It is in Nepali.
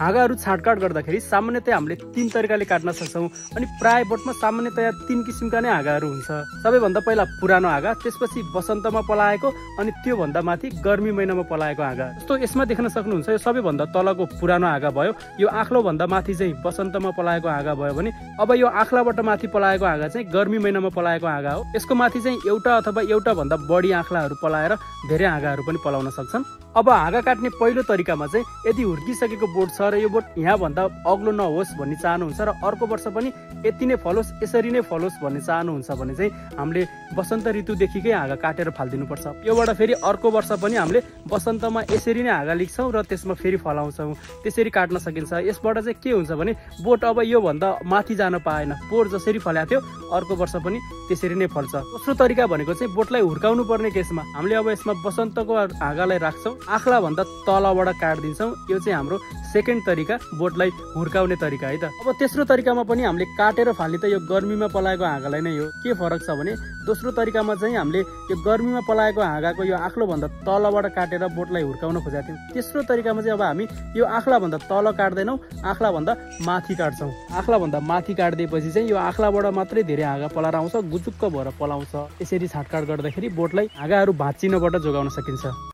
हाँगाहरू छाँटकाट गर्दाखेरि सामान्यतया हामीले 3 तरिकाले काट्न सक्छौं अनि प्राय बोटमा सामान्यतया 3 किसिमका नै हाँगाहरू हुन्छ। सबैभन्दा पहिला पुरानो हाँगा, त्यसपछि वसन्तमा पलाएको अनि त्यो भन्दा माथि गर्मी महिनामा पलाएको हाँगा। जस्तो यसमा देख्न सक्नुहुन्छ यो सबैभन्दा तलको पुरानो हाँगा भयो, यो आँख्लो भन्दा माथि चाहिँ वसन्तमा पलाएको हाँगा भयो भने अब यो आँख्लाबाट माथि पलाएको हाँगा चाहिँ गर्मी महिनामा पलाएको हाँगा हो। यसको माथि चाहिँ एउटा अथवा एउटा भन्दा बढी आँख्लाहरू पलाएर धेरै हाँगाहरू पनि पलाउन सक्छन्। अब हाँगा काट्ने पहिलो तरिकामा चाहिँ यदि हुर्किसकेको बोट छ र यो बोट यहाँ भन्दा अग्लो नहोस् भन्ने चाहनुहुन्छ र अर्को वर्ष पनि यति नै फलोस्, यसरी नै फलोस् भन्ने चाहनुहुन्छ भने चाहिँ हामीले वसन्त ऋतुदेखिकै हाँगा काटेर फालिदिनु पर्छ। योबाट फेरि अर्को वर्ष पनि हामीले वसन्तमा यसरी नै हाँगा लिक्छौँ र त्यसमा फेरि फलाउँछौँ, त्यसरी काट्न सकिन्छ। यसबाट चाहिँ के हुन्छ भने बोट अब यो भन्दा माथि जान पाएन, पोहोर जसरी फल्याएको थियो अर्को वर्ष पनि त्यसरी नै फल्छ। दोस्रो तरिका भनेको चाहिँ बोटलाई हुर्काउनु पर्ने केसमा हामीले अब यसमा वसन्तको हाँगालाई राख्छौँ, आँख्ला भन्दा तलबाट काट्दिन्छौँ। यो चाहिँ हाम्रो सेकेन्ड तरिका, बोटलाई हुर्काउने तरिका है त। अब तेस्रो तरिकामा पनि हामीले काटेर फाल्ने त यो गर्मीमा पलाएको हाँगालाई नै हो। के फरक छ भने दोस्रो तरिकामा चाहिँ हामीले यो गर्मीमा पलाएको हाँगाको यो आँख्लो भन्दा तलबाट काटेर बोटलाई हुर्काउन खोजेका थियौँ। तेस्रो तरिकामा चाहिँ अब हामी यो आँख्ला भन्दा तल काट्दैनौँ, आँख्ला भन्दा माथि काट्छौँ। आँख्ला भन्दा माथि काट्दिएपछि चाहिँ यो आँख्लाबाट मात्रै धेरै हाँगा पलाएर आउँछ, गुजुक्क भएर पलाउँछ। यसरी छाँटकाट गर्दाखेरि बोटलाई हाँगाहरू भाँचिनबाट जोगाउन सकिन्छ।